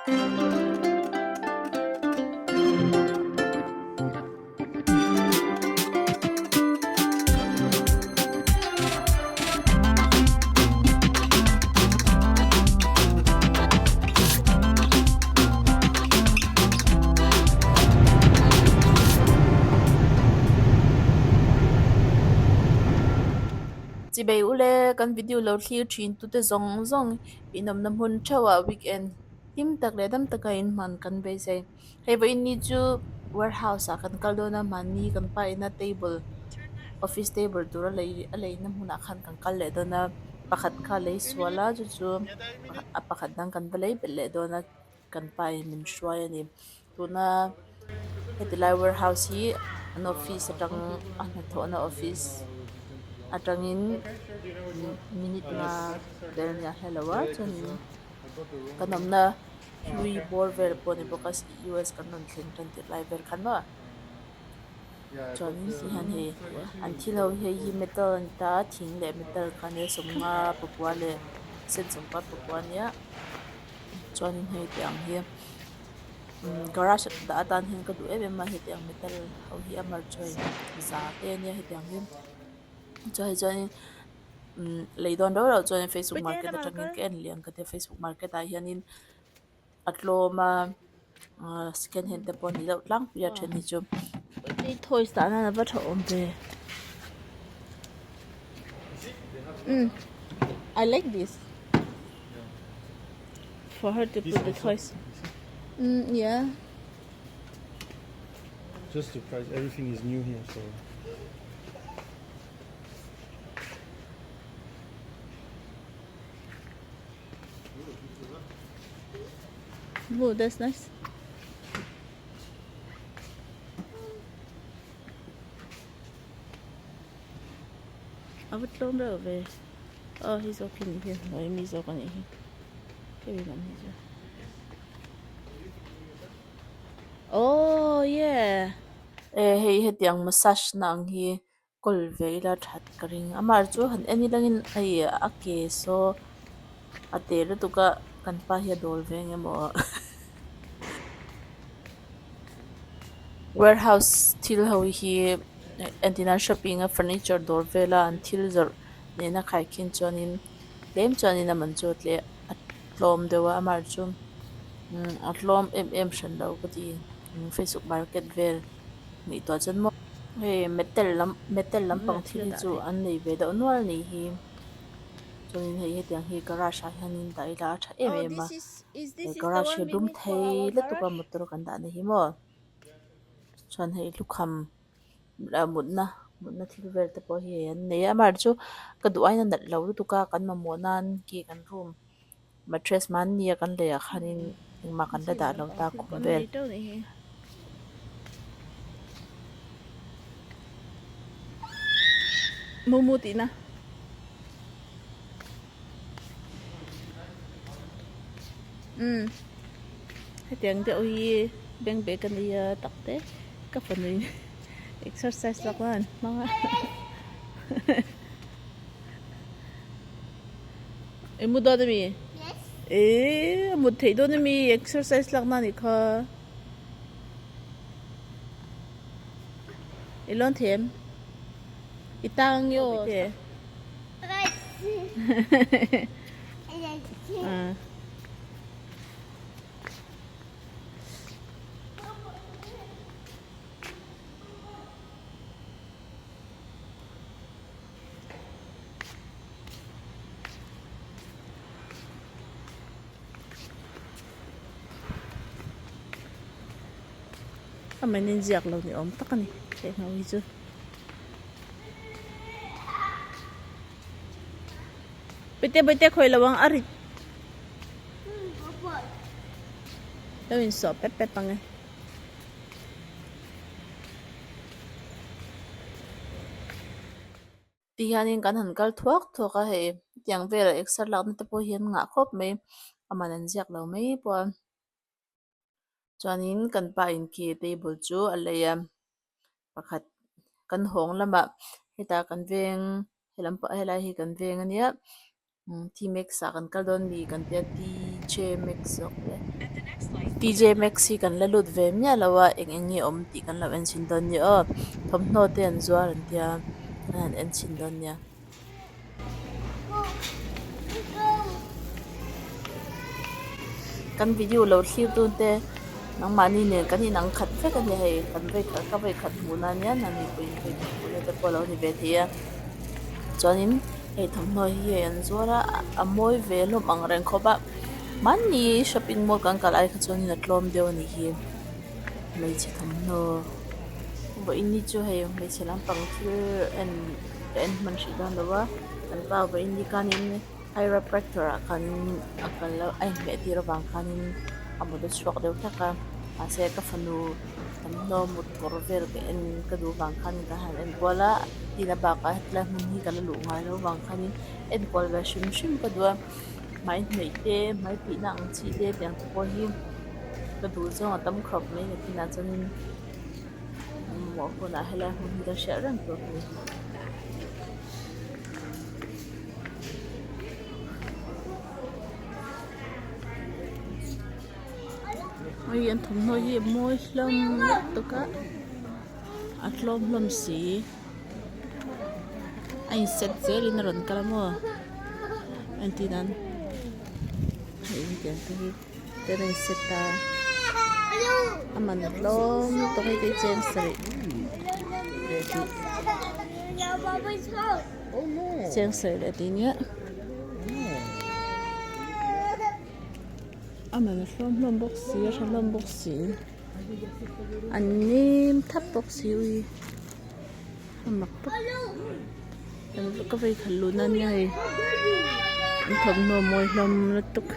Chibei ule kan video lo thlir thin tute zawng zawng inawmna hmun theuhah weekend hlim tak leh dam taka inhman kan beisei. Hei vawiin ni chu warehouse ah kan kal dawn a mahni kan pa ina table office table tur a lei a leina hmunah khan kan kal leh dawn a pakhat kha a lei sual a chu chu a pakhat dang kan va lei belh leh dawn a kan pa in min hruai a ni tuna heti lai warehouse hi an office atang a hnathawhna office atangin minute nga vel ania hre lo a chuanin kan awmna. Hlui bawr vel pawh a ni bawk a US kan rawn thleng tan tirh lai vel khan maw chuanin ti hian hei an thil ho hi hei hi metal a ni ta a thing leh metal kha ania sawmnga pakua leh cent sawmpakhat pakua ania chuanin hei tih ang hi garage dah atan hian ka duh em em a heti ang metal ho hi a mar chu hei za te ania heti ang hi chuan hei chuanin. Lei dawn rau rau chuan facebook market atangin ka en leh ang ka tia facebook market ah hianin a tlawm a ahh second hand te pawh a ni deuh tlangpui a then hi chu toys dah nan a va tha awm ve umm I like this for her to put the toys umm yeah. Just the price everything is new here so. Oh, that's nice. A va tlawm reuh ve. Aw hi zawk hi ni hi hnuai mi zawk a nih hi. Hemi lam hi chu. Oh yeah. Eh hei hetiang massage na ang hi kawl ve ila that ka ring amah chu han en ilangin hei a ke saw a te lutuk a kan pa hi a dawl ve ang emaw warehouse thil ho hi entir nan shopping a furniture dawr vela an thil zawrh nena khaikhin chuanin tlem chuanin a man chu a tle a tlawm deuh a amah chu a tlawm em em hran lo ka ti facebook market vel. Ngaihtuah chuan maw hei metal lam metal lampang thil hi chu an nei ve deuh nual a nih hi chuanin hei hetiang hi garage ah hianin dah ila a tha em em a he garage hi a dum thei lutuk a motor kan dahna hi maw chuan hei lukham ah mutna mutna thil vel te pawh hi hei an nei a amaherawhchu ka duh aiin a nalh lo lutuk a kan mamawh nan ki kan room Mattress mahni a kan lei ah khanin engmah kan la dah lo ta khum vel. Mumu tihna. Umm hetiang deuh hi bank bag a nia tak te ka fanu in exercise lak nan an hmang a. I mu dawn ami? Yes. Eh, a mut theih dawn ami? Exercise lak na nih kha. I lawn thei em? I tang yo te. Ah. A man in ziak lo ni awm tak a ni heng ho hi chu. Bawihte bawihte khawi lo ang a rit lo insawh pep pep ang e. Ti hianin kan han kal thuak thuak a hei tiang velah exer lakna te pawh hi an ngah khawp mai a man an ziak lo mai pawh a chuanin kan pa in khi table chu a lei a pakhat kan hawng lamah hetah kan veng helam pawh helai hi kan veng ania T max ah kan kal dawn mi kan tia T TJ Maxx zawk le TJ Maxx hi kan la lut ve miah lo a eng eng nge awm tih kan lo en chhin dawn nia aw thawmhnaw te an zuar an tia kan han en chhin dawn nia. Kan video lo thlir tun te nangmahni nen kan inang khat vek a ni hei kan vawi khat ka vawi khat hmuh na nia nani pawhin vawi khat hmuh na te pawh a lo ni ve thei a chuanin hei thawmhnaw hi hei an zuar a a mawi ve hlawm ang reng khawp a hmanni shopping mall kan kal ai kha chuanin a tlawm deuh a nih hi hmeichhe thawmhnaw vawiin ni chu hei hmeichhe lampang thil en. Ka en hman hrih dawn lo a kan pa vawiin ni khanin chiropractor ah khanin a kal a a inhmeh tir avang khanin a mut a chhuak deuh hlek a mahse ka fanu thawmhnaw mut kawr vel ka en ka duh vang khanin ka han en kual a tin a bakah hetlai hmun hi ka la luh ngai loh vang khanin enkual ve hrim hrim ka duh a hmai hnaih te hmai tihna ang chi te tiang te pawh hi ka duh zawng a tam khawp mai nakinah chuanin. Mamawh hunah helai hmun hi ka hriat reng tur a ni. Hei an thawmhnaw hi a mawi hlawm lutuk a a tlawm hlawm si a in set zelin a rawn kal a maw entir nan hei hetiang te hi. Te rawn set a a man tlawm lutuk hei te cheng sarih leh tih cheng sarih leh tih nia a man hlawm hlawm bawk si a tha hlawm bawk si an nem thap bawk si ui a mak tawp ka vei khalh luhna ania hei an thawmhnaw mawi hlawm lutuk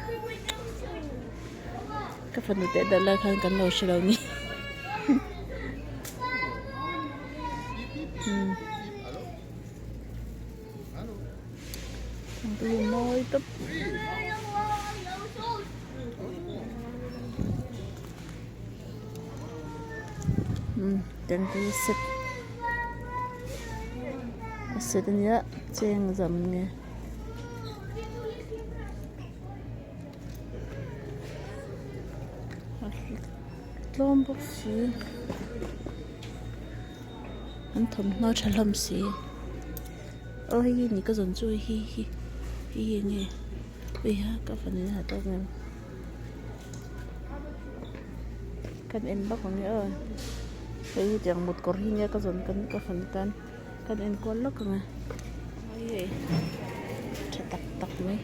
ka fanu teh daih lai khan kan lo hre lo ni mawi tawp. Set a set ania cheng zam nge tlawm bawk si an thawmhnaw tha hlawm si aw hei hi ni ka zawn chu hei hi hei hi enge hei ha ka fanu in a ha tawk em. Kan en bawk ang e aw hei hi tiang mut kawr hi nia ka zawn kan ka fanu tan kan en kual lawk ang e hei tha tak tak mai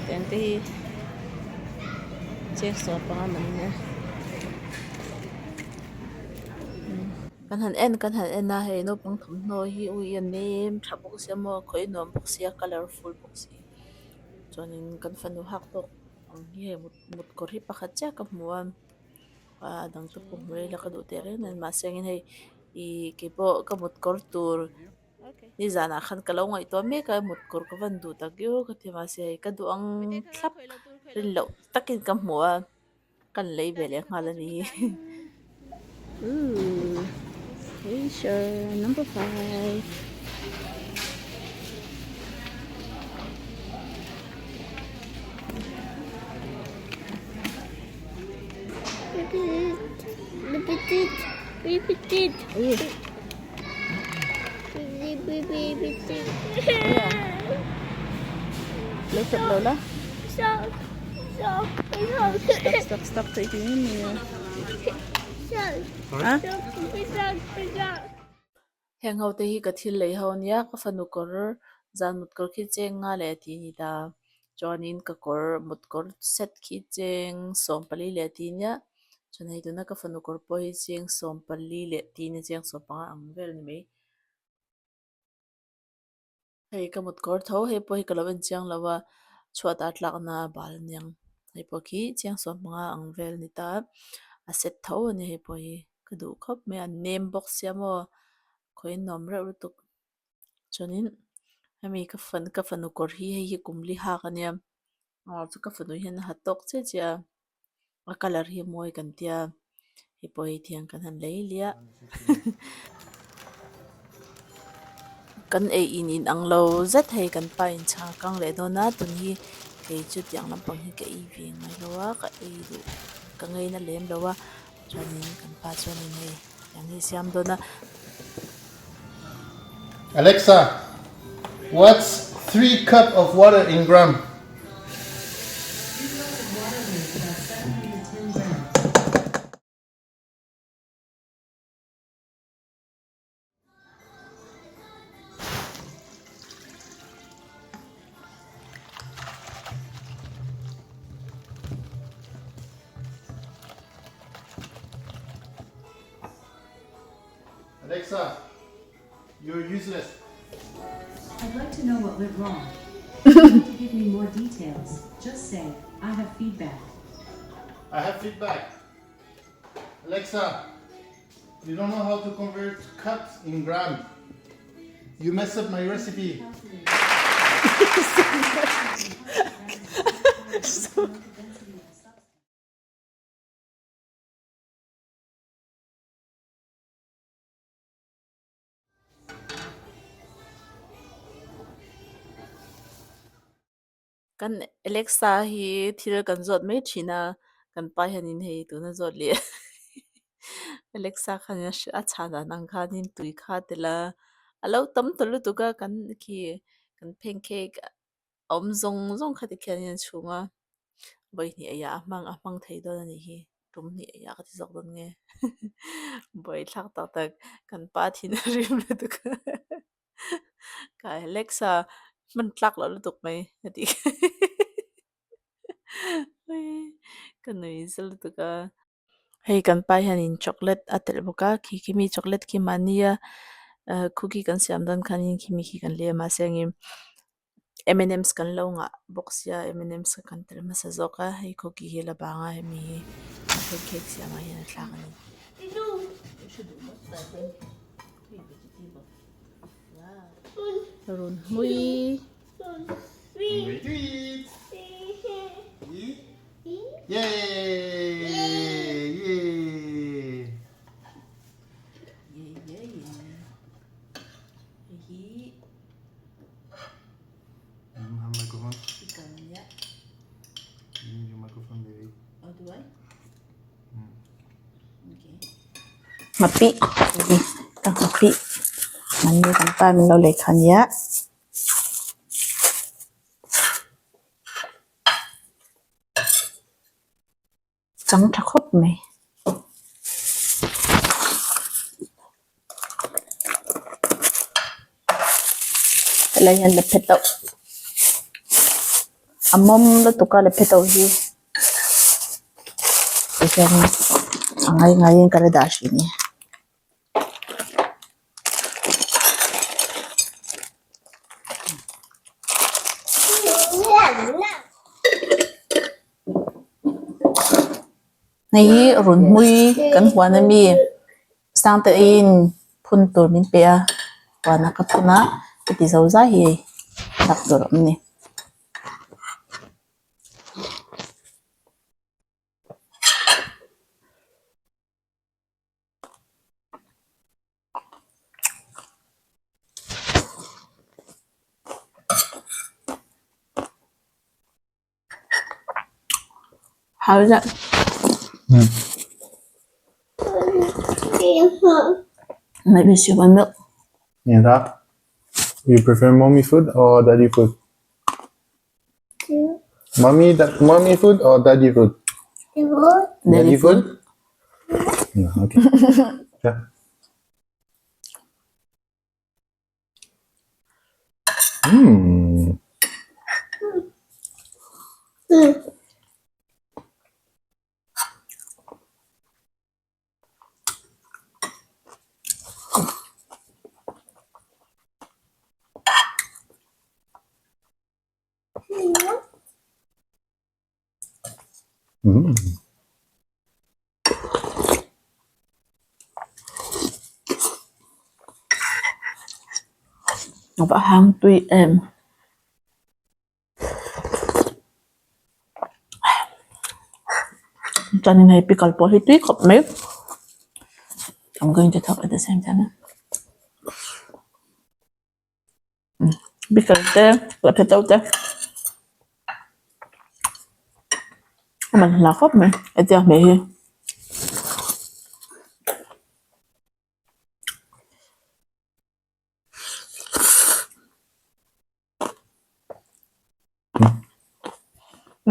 tiang te hi cheng sawm panga man ania. Kan han en kan han en a hei naupang thawmhnaw hi ui a nem tha bawk sia maw khawih nuam bawk sia colourful bawk si. Chuanin kan fanu hak tawk ang hi hei mut mut kawr hi pakhat chiah ka hmu a a dang te pawh hmu ila ka duh teh reng nen mahse engin hei ihh keipawh ka mut kawr tur nizanah khan ka lo ngaihtuah mek a mut kawr ka van duh tak viau ka ti mahse hei ka duh ang thlap rin loh takin ka hmu a. Kan lei ve leh nghal a ni. Ooh, Asia number 5. Repeat, repeat, repeat. Repeat. Yeah. Lo stop lo la. Stop. Stop. Stop stop stop thei ti ni ni. Stop. Ha? Stop. Stop. Heng ho te hi ka thil lei ho ania ka fanu kawr zan mut kawr khi cheng nga leh ti ni ta chuanin ka kawr mut kawr set khi cheng 14 leh ti nia chuan hei tuna ka fanu kawr pawh hi cheng 14 leh ti nia cheng 15 ang vel a ni mai. Hei ka mut kawr tho hei pawh hi ka lo en chiang lo a chhuat ah tlakna a bal aniang hei pawh khi chiang 15 ang vel a ni ta a set tho a ni hei pawh hi ka duh khawp mai a an nem bawk sia maw khawihin nuam reuh lutuk chuanin hemi ka fan ka fanu kawr hi hei hi kum li hak ania aw chu ka fanu hian a ha tawk chiah chiah a. A colour hi mawi kan tia hei pawh hi thiang kan han lei liah kan ei in in ang lo zet hei kan pa in chhang a kang leh dawn a tun hi. Kei chu tiang lampang hi ka ei ve ngai lo a, ka ei duh ka ngaina lem lo a, chuanin kan pa chuanin hei tiang hi a siam dawn a. Alexa, what's 3 cup of water in gram? Alexa, you're useless. I'd like to know what went wrong. If you want to give me more details, just say, I have feedback. I have feedback. Alexa, you don't know how to convert cups in grams. You messed up my recipe. Kan Alexa hi thil kan zawt mai thin a, kan pa hianin hei tuna zawt leh Alexa khanin a chhan dan ang khanin tui kha tel a, a lo tam ta lutuk a kan khi kan pancake a awm zawng zawng kha tikhianin a chhung a, vawihnih eiah a hmang a hmang thei dawn a nih hi tum hnih eiah ka ti zawk dawn nge buaithlak tak tak kan pa thin a rim lutuk a. Ka Alexa hman tlak loh lutuk mai a ti ka nui za lutuk a. Hei kan pa hianin chocolate a telh bawk a khi khi mi chocolate khi mahnia cookie kan siam dawn khanin khimi khi kan lei a mahse engin M and M's kan lo ngah bawk sia M and M's kha kan telh hmasa zawk a hei cookie hi a la bang a hemi hi pancake siamah hian a thlak a ni. Run hmui. Yay! Yay! You don't have microphone? You need your microphone, baby. Oh, do I? Okay. Nghapih ka nghapih mahni kan pa min lo lei kha nia. Chang tha khawp mai. Helai hian lephe tauh a mawm lutuk a lephe tauh hi tihian a ngai ngaiin ka la dah hrih a ni. Hei hi run hmui kan huan ami sangte in phun tur min pe a huan a ka phun a heti zo zai hi hei lak tur a awm a ni. How is that? Maybe she want milk. Yeah, that. You prefer mommy food or daddy food? Mommy, da- mommy food or daddy food? Daddy food? Yeah, okay. yeah. Mm. Mm. A va hang tui em. Chuanin hei pickle pawh hi tui khawp mai. I'm going to talk at the same time. Pickle te, hlaphe to te. A man hla khawp mai hetia hmeh hi.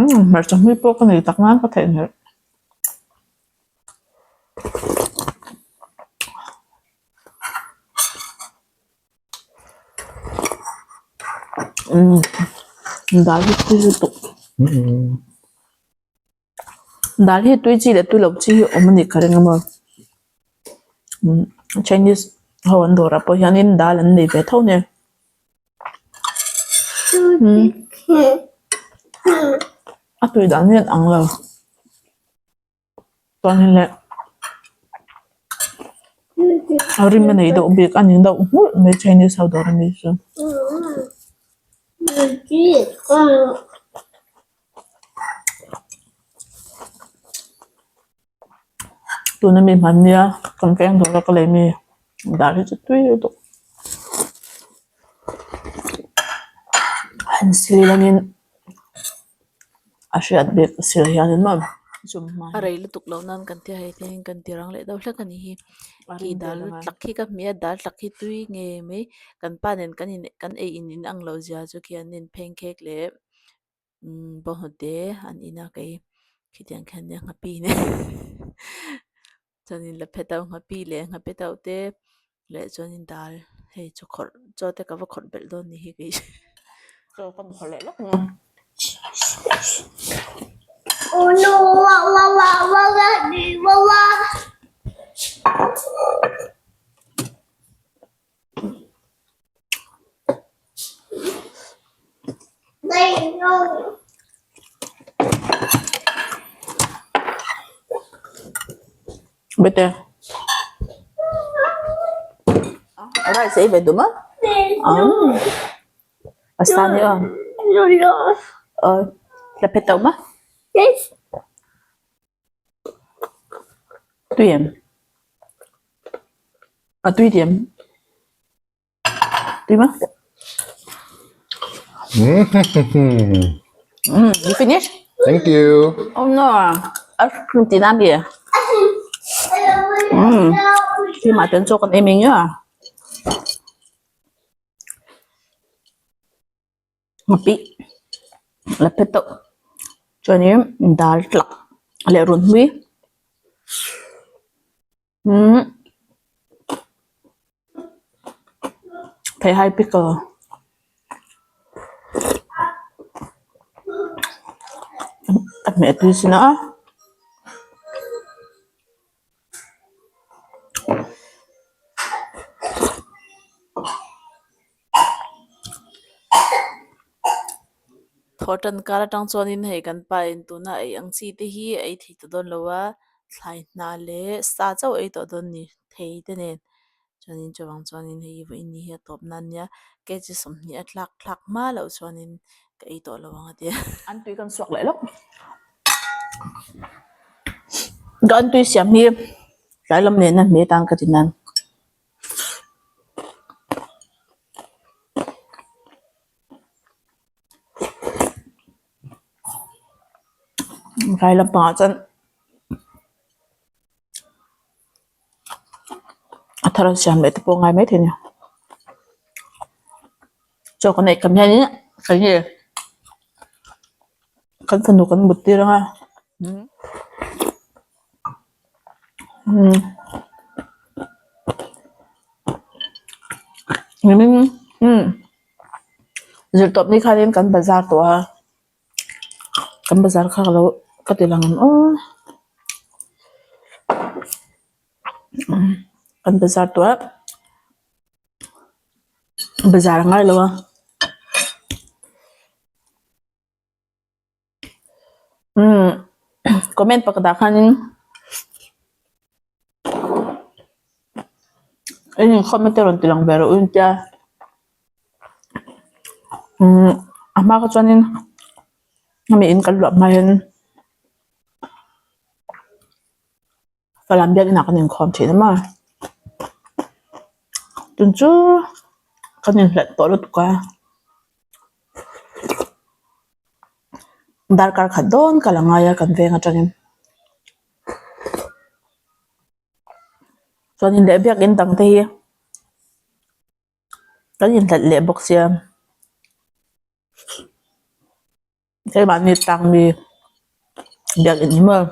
Umm hmarcha hmui pawh ka nei tak nan ka theih hmel. Umm dal hi tui lutuk. Dal hi tui chi leh tui loh chi hi awm a nih ka ring a maw umm chinese ho an dawrah pawh hianin dal an nei ve tho nia a tui dan hi a ang lo chuan leh a rim a nei deuh bik a ni deuh nghulh mai chinese ho dawr ami chu. Tuna mi hmannia kan veng dawr a ka lei mi dal hi chu tui lutuk han sil angin a hriat bik a sil hianin maw A rei lutuk loh nan kan ti a hei hian kan ti rang leh deuh hlek a ni hi khi dal tlak hi ka hmu a dal tlak hi tui nge mai kan pa nen kan in kan ei in in ang loh zia chu khi an in pheng khek leh umm bawnghnute an in a kei khitiang khian nia nghapi nen chuanin la phet deuh nghapi leh nghape deuh te leh chuanin dal hei chaw khawrh chaw te ka va khawrh belh dawn ni hi kei chaw ka khawrh leh lawk Bete. Rice ei ve dum a? Pasta ni aw. La phet tawh ma? Tui em? A tui ti em? Tui ma? Mm, you finish? Thank you. Oh no, ice cream ti na mi. Mm, khi mà tuần cho con em mình nhá. Ngapih la phet tawh chuanin dal tlak leh rawn hlui umm theihai pickle a hmeh tui sin a. Thaw tan kar atang chuanin hei kan pa in tuna ei ang chi te hi a ei thei ta dawn lo a thlai hna leh sa chauh a ei tawh dawn a ni thei te nen chuanin chuvang chuanin hei vawiin ni hi a tawp nan nia kg 20 a tlak thlak hma loh chuanin ka ei tawh lo ang a tia. An tui kan suak leh lawk ka an tui siam hi tlai lam nena hme tan ka ti nan. Tlai lampangah chuan a thar an siam leh te pawh a ngai maithei a ni chaw kan eih kam hianin eng nge kan fanu kan mut tir ang a. Zirtawp ni khanin kan bazar tawh a kan bazar kha ka lo ka ti lang ang aw kan bazar tawh a bazar a ngai lo a. Umm comment pakhat ah khanin in inkhawm te rawn ti lang ve rawh u intia umm a hma kha chuanin hemi in kan luah hma hian Falam biakinn ah kan inkhawm thin a maw tun chu kan inhlat tawh lutuk a. Darkar khat dawn ka la ngai a kan veng atangin. Chuanin leh biakin dang te hi kan inhlat leh bawk sia keimahni tlang mi biakin hi maw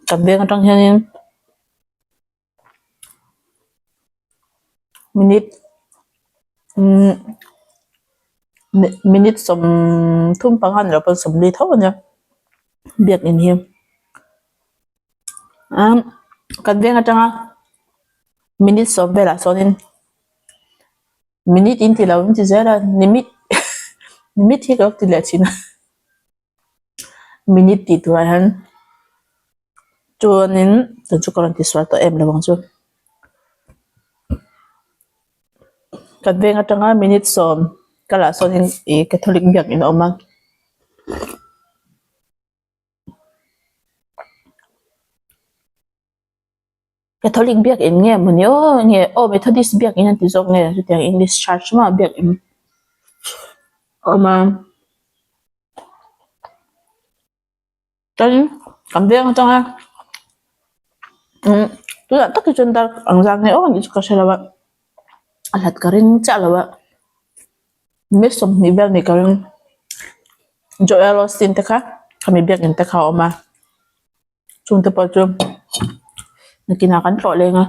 kan veng atang hianin minute umm minute 35 ni lo pawn 40 tho a nia biakin hi umm kan veng atanga minute 10 velah sawnin minute in ti lo in ti zel a nimit nimit hi ka lo ti leh thin a. Minute tih turah hian chuanin tun chu ka rawn ti sual tawh em lo ang chu. Kan veng atanga minute 10 kalah sawnin ih Catholic biakin a awm a. Catholic biakin nge mawni aw nge aw Methodist biakin an ti zawk nge chutiang English church maw biakin a awm a chuan kan veng atanga umm tunah tak hi chuan dar ang zan nge aw tih chu ka hre lo a a hlat ka ring chiah lo a minute 20 vel ni ka ring Joel Osteen te kha khami biakin te kha a awm a. Chungte pawh chu nakinah kan tlawh leng a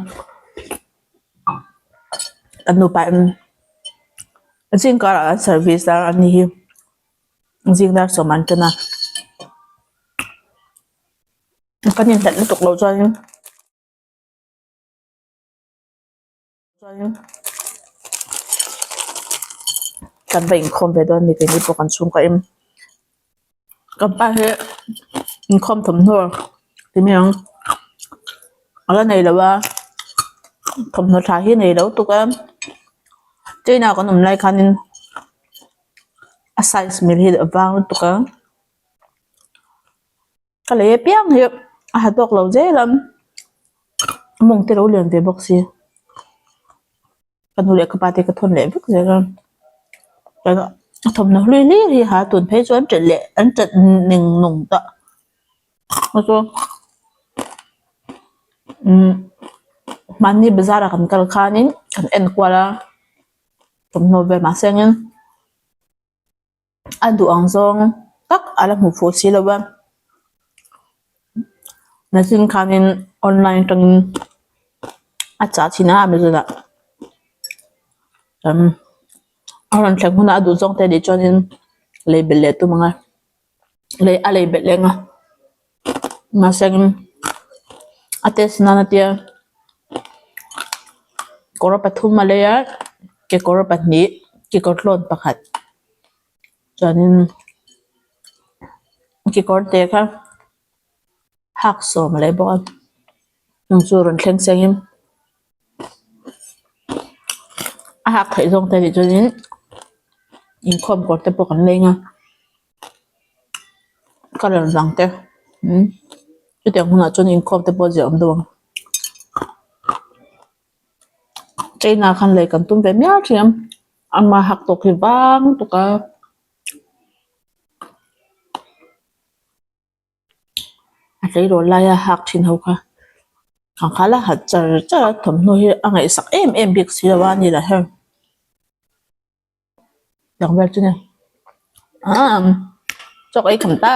kan nupa in zing karah an service a ani hi zing dar sawm an ṭan a kan inhlat lutuk loh chuanin. Chuan kan va inkhawm ve dawn a ni keini pawh kan chhungkaw em kan pa hi inkhawm thawmhnaw ti mai ang a la nei lo a thawmhnaw tha hi a nei lo tuk a china kan awm lai khanin a size mil hi a vang lutuk a. Ka lei apiang hi a ha tawk lo zel a mawng te lo lian ve bawk si ka nu leh ka pa te ka thawn leh vek zel a chuan a thawmhnaw hlui hlir hi ha tun phei chuan ṭelh leh an ṭelh ning nung ta chu umm mahni bazar ah kan kal khanin kan en kual a thawmhnaw vel mahse angin. A duh ang zawng tak a la hmu fuh si lo va machine khanin online atangin a chah thin a amazon ah a rawn thleng hunah a duh zawng te anih chuanin lei belh leh tum ang a lei a lei belh leng a mahse a test nan a tia kawr pathum a lei a kekawr pahnih kekawr tlawn pakhat chuanin kekawr te kha hak sawm a lei bawk a chung chu rawn thleng sengin a hak theih zawng te anih chuanin inkhawm kawr te pawh kan leng a. Colour dang te umm chutiang hunah chuan inkhawm te pawh ziah awm deuh ang China khan lei kan tum ve mial thin a ama hak tawk hi vang tuk a. A tleirawl laia hak thin ho kha thangkha la hat char char a thawmhnaw hi a ngaihsak em em bik si lo a ni lah heng. Tiang vel chu ni aaa chaw ei kham ta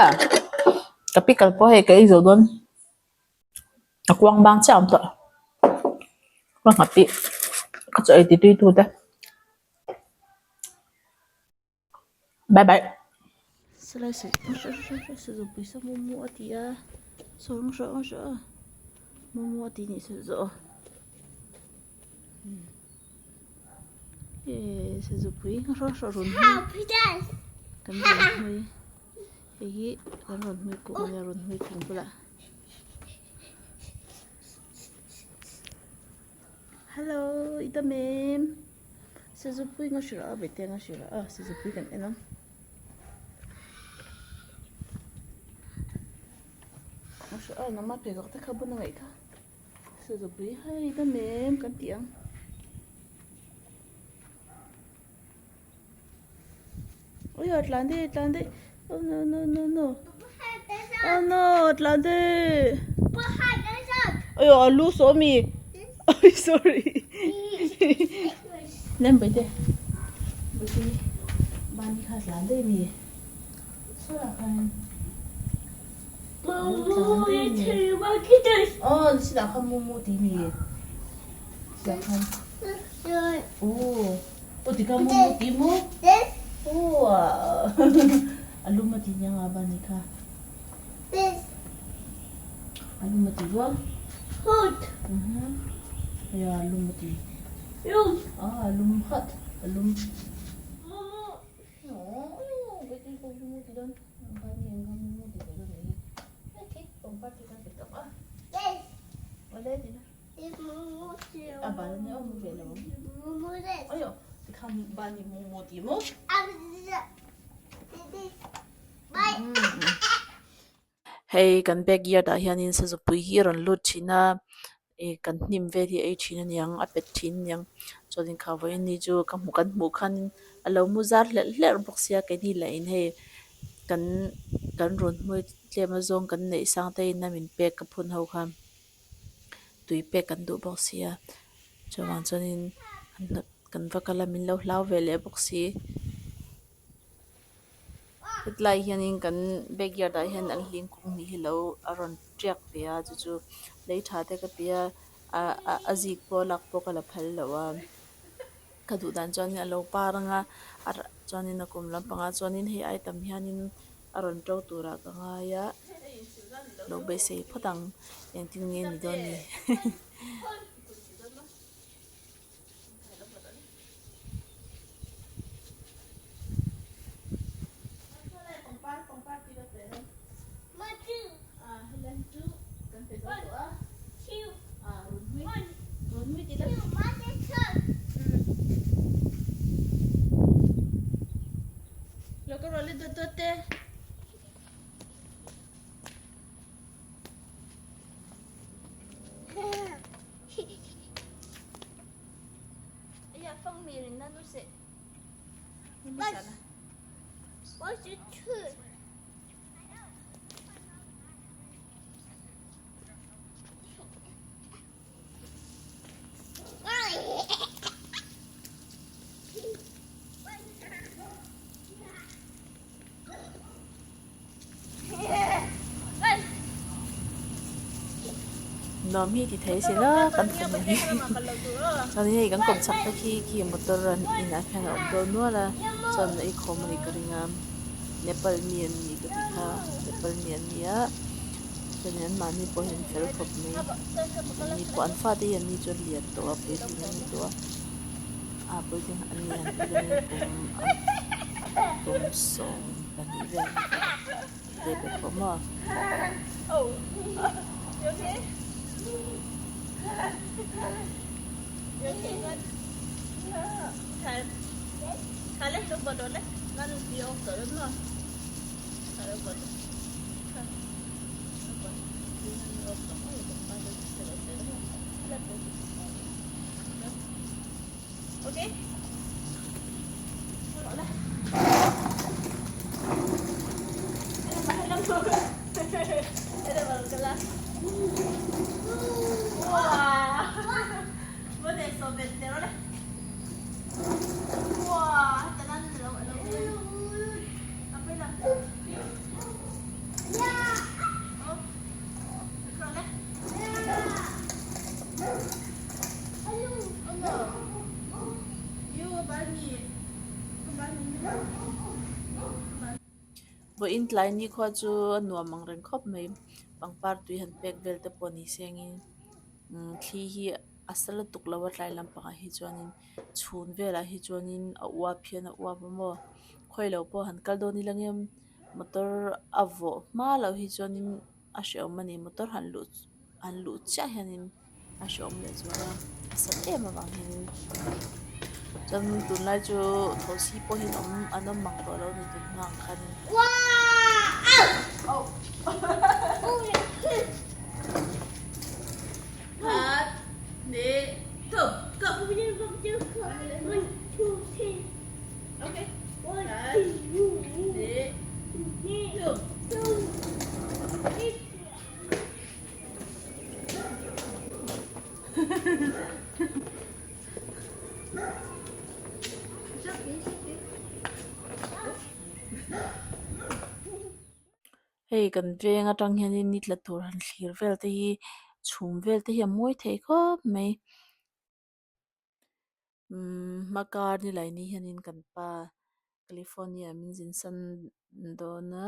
ka pickle pawh hei ka ei zo dawn a kuang bang chiah a awm tawh ka nghat tih ka chaw ei ti tui tu te bye bye. Eee sazupui hraw hraw rawn hmui kan rawn hmui hei hi kan rawn hmui kung ania rawn hmui kung bulah hello i dam em sazupui nga hrilh a bete nga hrilh a sazupui kan en a. Nangmah pheikhawk te kha bun a ngaih kha. Sazupui hei dam em kan tih ang. Ui a tlan daih a tlan daih oh no no no no. Oh no, tlan te. Ayo, alu so mi. Oi, sorry. Lem bai te. Bai bani kha tlan te mi. Sawlah khan. Oh, sila khan mu mu ti mi. Sila khan. Oh, oh ti kha mu mu ti mu. Oh, a lum a ti nia nga ban ni kha. A lum a ti rual. Ya a lum a ti. Ah, a lum hot. A lum. Hei kan backyard ah hianin sazupui hi a rawn lut thin a ih kan hnim vel hi a ei thin aniang a pet thin aniang chuanin kha vawiin ni chu ka hmu kan hmuh khan a lo mu zar hlerh hlerh bawk sia keini lah in hei kan kan rawn hmuai tlem a zawng kan neih sang te in a min pek ka phun ho khan tui pek kan duh bawk sia chuvang chuanin kan va kal a min lo hlau ve leh bawk si. Hetlai hianin kan backyard ah hian an hling kung hnih hi lo a rawn tiak ve a chu chu lei tha te ka ti a a zik pawh a lak pawh ka la phal lo a ka duh dan chuanin a lo par anga a chuanin a kum lampangah chuanin hei ai tam hianin a rawn to turah ka ngai a lo beisei phawt ang engtin nge ni dawn ni. Nuam hi ti thei sin a kan fanu hi chuan hei kan kawm chak te khi khi motor an inah khian a awm dawn nual a chuan a inkhawm a nih ka ring a Nepal mi an nih ka tih kha Nepal mi an ni a chuanin anmahni pawh hi an fel khawp mai anni pawh an fate hi anni chu an lian tawh a puitling an ni tawh a a puitling an ni han tih dawn kum kum 12 vel an ni tawh a. Vawiin tlai ni khua chu a nuam ang reng khawp mai pangpar tui han pek vel te pawh ni sengin thli hi a sa lutuk lo a tlai lampangah hi chuanin chhun velah hi chuanin a uap hian a uap a maw khawi lo pawh han kal dawn ila ngem motor a vawh hma loh hi chuanin a hrehawm a ni motor han luh han luh chiah hianin a hrehawm leh zual a a sat em avang hianin chuan tunlai chu thosi pawh hi an awm an awm mang tawh lo a ni tun hma ang khanin. Hei kan veng atang hianin ni tla tur han thlir vel te hi chhum vel te hi a mawi thei khawp mai umm hma kar ni lai ni hianin kan pa California min zin san dawn a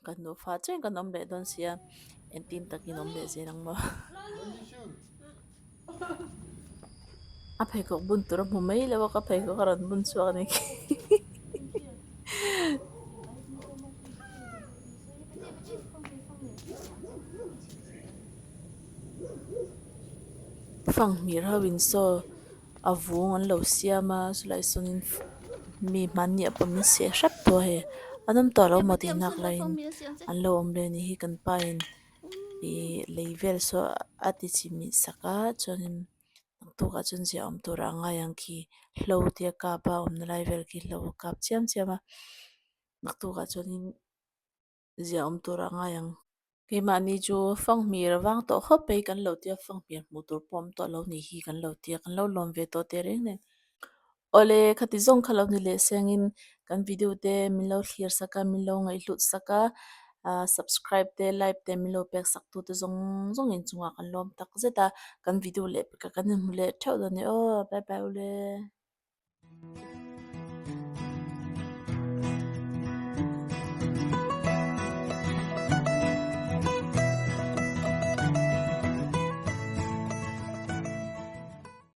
kan nufa chiah in kan awm leh dawn sia engtin takin awm leh zel ang maw a pheikhawk bun tur a hmu mai lo a ka pheikhawk a rawn bun chhuak a ni fanghmir ho in saw a vung an lo siam a chulai sawnin mi hmanni ah pawh min seh hrep tawh a hei an awm tawh lo maw tih nak laiin an lo awm leh a nih hi kan pa in ih lei vel saw a ti chimih sak a chuanin naktukah chuan ziah awm turah a ngai ang khi hlo te a kap a awmna lai vel khi hlo a kap chiam chiam a naktukah chuanin. Ziah awm tur a ngai ang. Keimahni chu fanghmir a vang tawh khawp mai kan lo tia fanghmir hmuh tur pawh awm tawh lo ni hi kan lo tia kan lo lawm ve tawh teh reng nen. Awle khati zawng kha lo ni leh sengin kan video te min lo thlir sak a min lo ngaihhlut sak a ah subscribe te like te min lo pek sak tu te zawng zawng in chungah kan lawm tak zet a kan video leh pekah kan inhmu leh theuh dawn e aw bye bye ule.